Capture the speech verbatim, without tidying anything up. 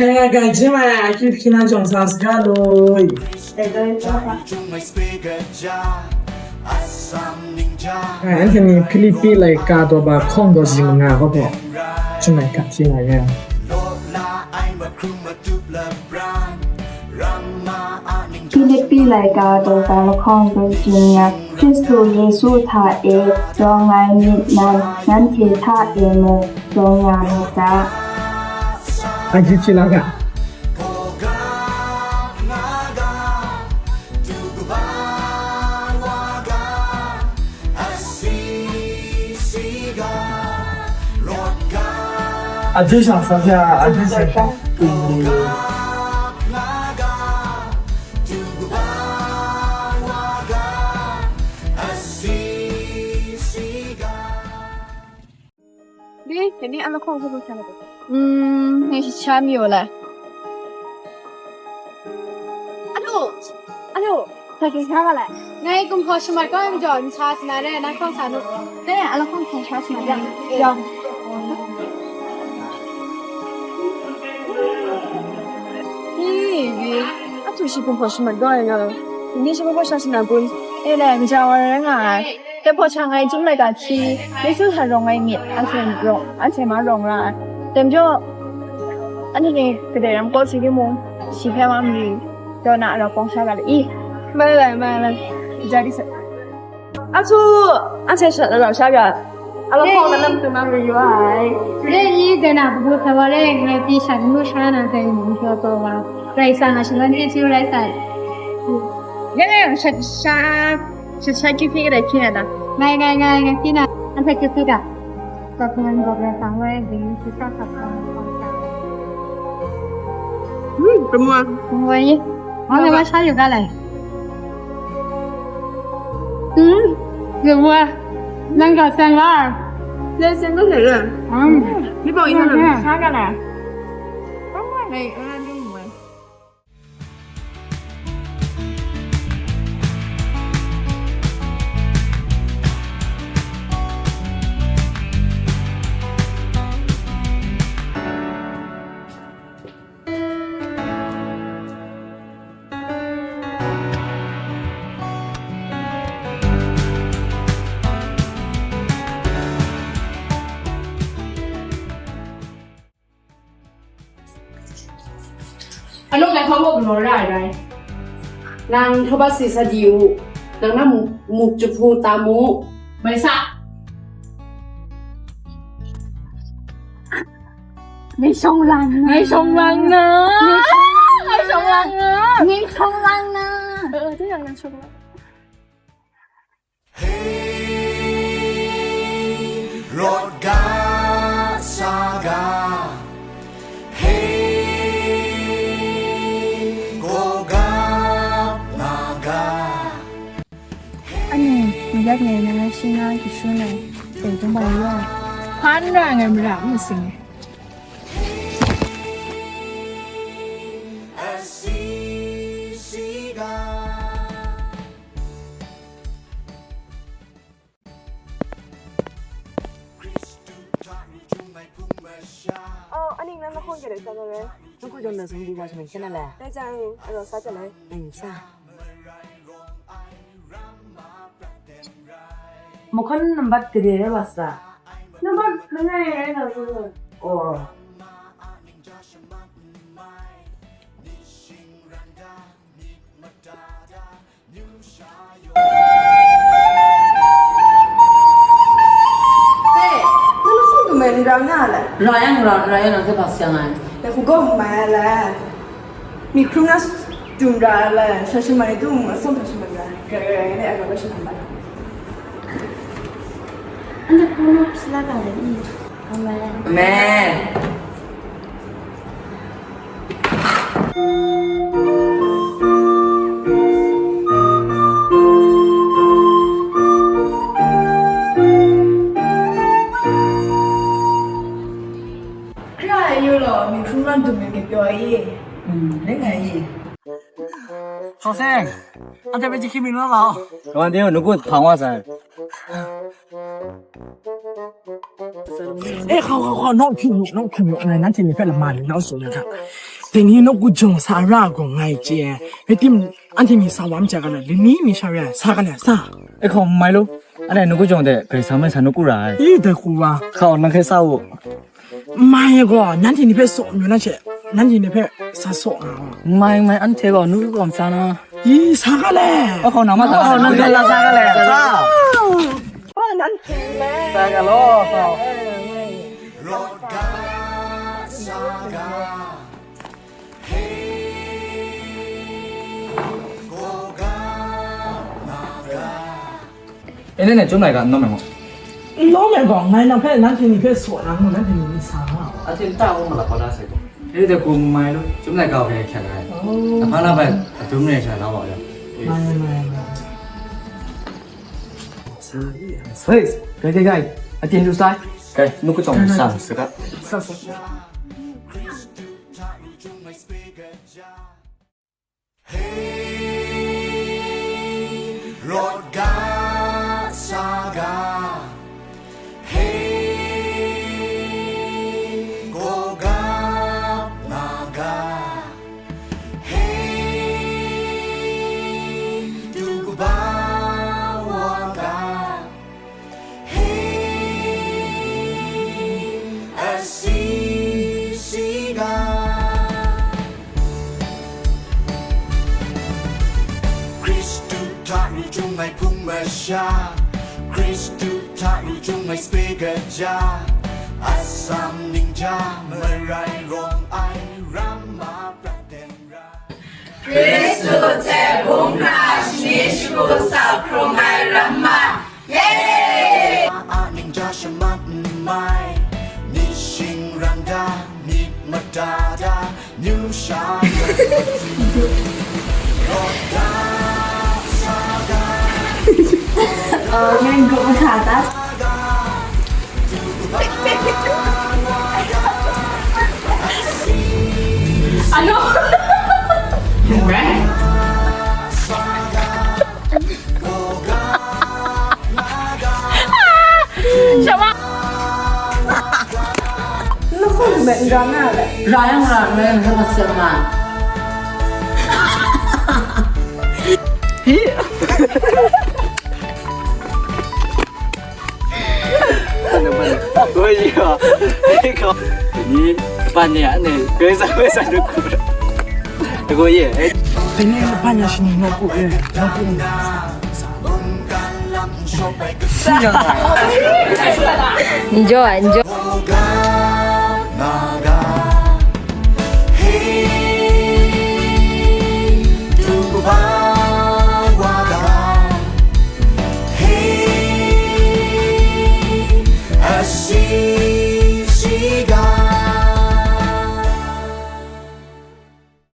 Hei, gai jim ai, a hkyip hkying na jawng sa saga lui. Gai, anhte ni Hpilipi laika daw ba hkawng daw zing manga hkawhpe, chyum ai hkap hpyi nga yang. Hpilipi laika daw ba lahkawng daw zing manga, Hkristu Yesu hta e rawng ai myit nan, nanhte hta e mung rawng nga myit ga. Anhte hpyi la ga. Aji shang sa sha, aji shang sha. Ni, ni a lahkawng hkawhkam hkya na? Hmm, ngai shi sha mi o la. Alo, alo, hkya hkya sha ga la. Ngai kumhpaw shamat kau ai majaw, nsa sina re, na hkawng sa nu. Dai a lahkawng hkya sha sina re. Yawng. Ni, ni, a htu shi kumhpaw shamat kau ai nga. Ni shi kumhpaw sha sina kun. E le, majaw ai rai nga ai. Dai hpaw sha ngai chyum laika hkyi, Yesu hta rawng ai myit, anhte rawng, anhte ma rawng ra ai. Dai majaw, anhte ni kadai ram kaw si timung, shi hpe wa mari, daw na a rau kawng sha ga le i. Mai lai, mai lai, ja di sa. A htu, anhte shat na rau sha ga, a lahkawng na lam tu na mayu ai. Re i, dai na, bu hpe wa le, ngai pyi shat nu sha na dai nu hpe wa. Rai sa, nga shi lan e hkyu rai sa. Ngai, ngai, shat sha. Sha sha kyip hpyi kadai hpyi na ta? Ngai, ngai, ngai, ngai hpyi na, anhte kyip hpyi ta? Ka hpung ai n-gawp rai hpang wai, ding ni shi hkra hkap hkam hkam sa. Hmm, hpung wa. Hpung wa ye. Wa me wa sha yu ga lai. Hmm, yu wa. Nang ga seng la. Le seng ga le le. Hmm. Ni bawng ina na. Sha ga lai. Hpung wa ngai, ora ni wa. Anung ngai hpa muk galaw ra ai rai. Nang htaw bat si sa di u, nang na muk, muk jahpu tam u. Mai sa. Ngai shawng lang na. Ngai shawng lang na. Ngai shawng lang na. Ngai shawng lang na. Ngai shawng lang na. Hei, rawt ga, sa ga, hei, gaw ga, nga ga. Anu, mayat ngai na shi nga kashun ai, dai dum bai ya. Hpan ra ngai mara masing. Oh, aning nan lahkawng kya dai sa na re? Nang hku jawng na sung di wa sha mai kya na le? Dai jang, aro sa kya lai? Nang sa. Makhan nambat kade rai wa sa? Nambat langai rai na su. Oh. Hey, nang hku du mai n ra nga le? Ra yang ra, ra yang nang hte hpa sayang ai. Dai hku gaw n mai ai le. Mi hkrum na dum ra ai le, sha shamai dum, atsawm hta shamai ra ai. Grai grai ngai le, a ga bai shamai bai. Anda hkrum na hpyi la ga le i. Amen. Amen. Hkra ai yu law, mi hkrum wan dum ai kipyaw i. Mm, ning ai i. Shawng Teng, anhte hpe jahkyi mi na lau. Kawan de, nu ku hpang wa sai. E, hkau, hkau, hkau, nawng hpyi yu, nawng hpyi yu, ngai nanhte ni hpe lama ni nau tsun na hta. Dai ni nawku jawng sa ra gaw ngai chye ai. Rai tim, anhte ni sa wa myit ga le, lani mi sha re ai, sa ga le, sa. E, hkau, n mai lu. Anhte nawku jawng de, Karai Kasang hpe sa nawku ra ai. I, dai hku wa. Hkau, nang hkye sa u. Mai gaw, nanhte ni hpe saw mayu na she, nanhte ni hpe sa saw nga gaw. Mai, mai, anhte gaw nu gaw n sa na. Yi, sa ga le. O, hkau, nang ma sa. O, nang hkau, nang sa ga le. Sa. O, nanhte le. Sa ga law, sa. E, nang e, chyum laika n nawm ai mu? N nawm ai gaw, ngai nang hpe, nanhte ni hpe saw na mu, nanhte ni n sa nga. Anhte nta hkawm malap kau da sai gaw. E, de hku n mai lu, chyum laika hpe hkyak ai. Oh. Lahpang la bai, adum re sha la wa ya. Mai, mai, mai. Sa, sa, sa. Hei, gai, gai, gai. Aten lu sai. Gai, nu kachyawng sa, sa ga. Sa, sa. Hei, rawt ga, sa ga. Hei, gaw ga, nga ga. Hei, du kaba, wa ga. Hei, asi siga. Hkristu hta ru jung ai hpung masha, Hkristu hta ru jung ai sape kaja, atsam ningja marai rawng ai ramma prat den ra. Hkristu hte bung hkra shani shagu sa hkrung ai ramma, ye! A a ningja shamat n mai, myit shing ran da, myit mada da, myu sha rawt da, sa da. Ngan grup mahkra ta? Ano? Shawa. Lu hkawng hpe n ra nga ai. Ra yang ra, ra yang ra, masem nga. Hi. Oi ya. Ni ban ya ne. Koi sa koi sa du ku. Ko ye. Ni ban ya shi ni no ku e. No ku. Enjoy, enjoy.